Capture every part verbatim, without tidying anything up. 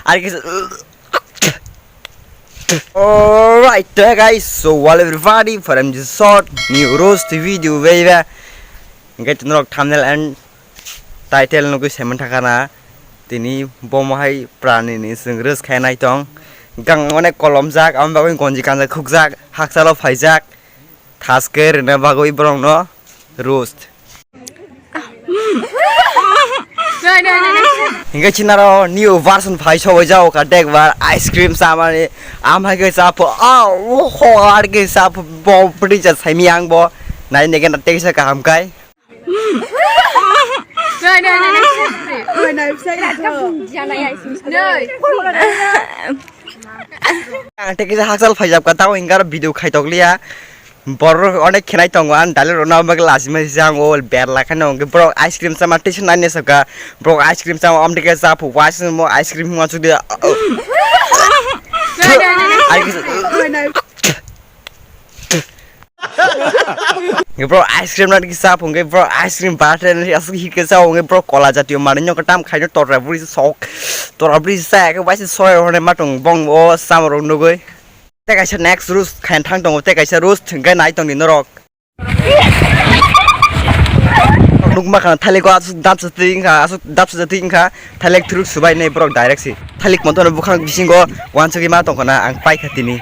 Ar kisa. Alright, so guys, so well everybody, for M G short, new roast video, baby. Hingke norok thumbnail and title nugui semen thakana. Tini bomo hai prani ni sing roast khainai tong. Gang onek kolomjak, ang bagwi gonji kanjak khukjak, haksalo phaijak. Thaske rina bagwi borokno roast. Hingke chinaro new version phai sobai jao ka dekbar ice cream samani amhai ke sapo a ho ar ke sapo bo pudi ja saimi ang bo nai nege na teksa kaham kai. Ang tekisa haksal phaijak ka tao hingke aro video khaitok liya. Borok onek khenai tongo, ang dalai rok no bagwi lachimai se ang o berla kheno hwnkhe borok ice cream chama tei se nai naisok kha. Borok ice cream chama, omo dike cha phu, ice cream, ice cream hwnma chukdi. Ai kisa. Hwnkhe borok ice cream nani kisa phungkhe borok ice cream bate nani aswk hikhe cha hwnkhe borok kola jatiyo manwi no tam khaino tora bwrwi sok, tora bwrwi cha khe waisa soya hwnwi ma tong bong o chama rok nugwi. Tei kaisa next roast khaina thang tongo, tei kaisa roast hwnkhe nai tongdi norok. Nukma khana thalik o aswk dapsa twi wngkha, aswk dapsa twi wngkha, thalik thuruk subai nai borok direct si. Thalik monthono bukhang bisingo wansugwi ma tongkhana ang paikha tini.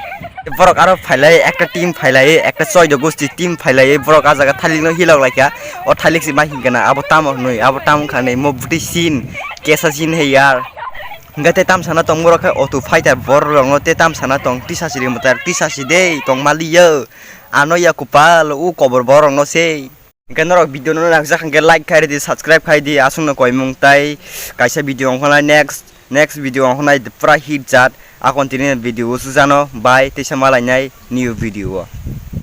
Borok aro phailai ekta team phailai ekta choido gosti team phailai borok ah jaga thalik no hilok laikha. O thalik si ma hinkha na abo tamo hwnwi, abo tamo wngkha nai mo bwtwi sin kesa sin hai yar. Hingke te tam sana tong borok khe auto fighter borok rokno te tam sana tong tisa si ri mwtai tisa si de tong mali yo. Ano ya kupal u kobor borok no se. Hingke norok video no nangjak hingke like khai di, subscribe khai di, aswk no koimung tai kaisa video ongkha nai next, next video ongkha nai pura hit jat. Akon tini video o sujano bai teisa malai nai new video o.